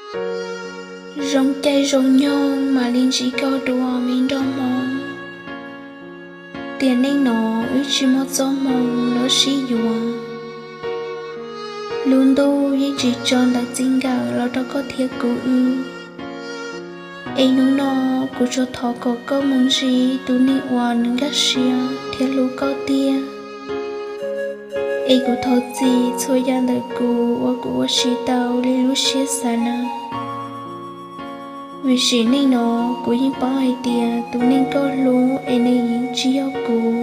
Zoo caij zoo nyoog mam li ntsib koj dua me nraug hmoob. Tiam neej no wb tsis muaj txoj hmoo los sib yuav. Lub ntuj yeej tsis tso ntawv txij nkawm los rau koj thiab kuv wb. Es hnub no kuv tsuas thov kom koj mus ntsib tus neeg uas nws nkag siab thiab hlub koj tiag. Es kuv thov txim txhua yam ntawm kuv uas kuv ua tsis tau li lub siab xav na. Vim sim neej no kuv yeej paub hais tias tus neeg koj hlub es nws yeej tsis yog kuv.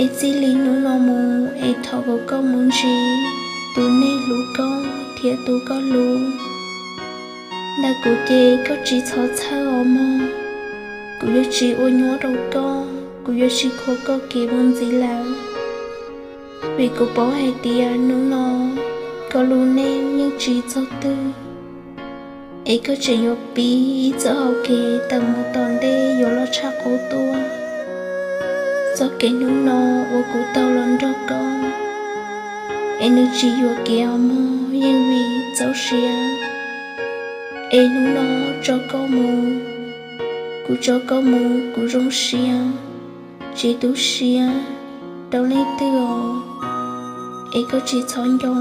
Es txij li hnub no mus es thov kom koj mus ntsib tus neeg hlub koj thiab tus koj hlub. Ntawm kuv ces koj tsis txhob txhawj os mog. Kuv yuav tsis ua nyuaj rau koj, kuv yuav tsis khuam koj kev mus ntxiv lawm. Vim kuv paub hais tias hnub no koj lub neej yeej tsis txog twg, es koj tseem yuav pib ib txoj hau kev tawm mus tom ntej yuav loj tshaj qub tuaj. Txoj kev hnub no uas kuv tau los nrog koj, es nws tsis yuam kev os mog, yeej vim txaus siab. Es hnub no tso koj mus, kuv tso koj mus kuv zoo siab, tsis tu siab rau leej twg os. Es koj tsis txhob nco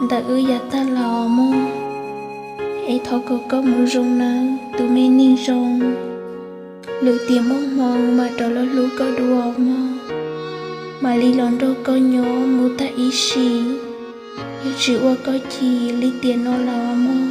ntawm wb yav tag los mog. Es thov kom koj mus zoo nawb tus me neeg zoo. Lwm tiam muaj hmoo mam rov los hlub koj dua mog. Mam li los nrog koj nyob mus tag ib sim, yuav tsis ua koj chim li tiam no lawm mog.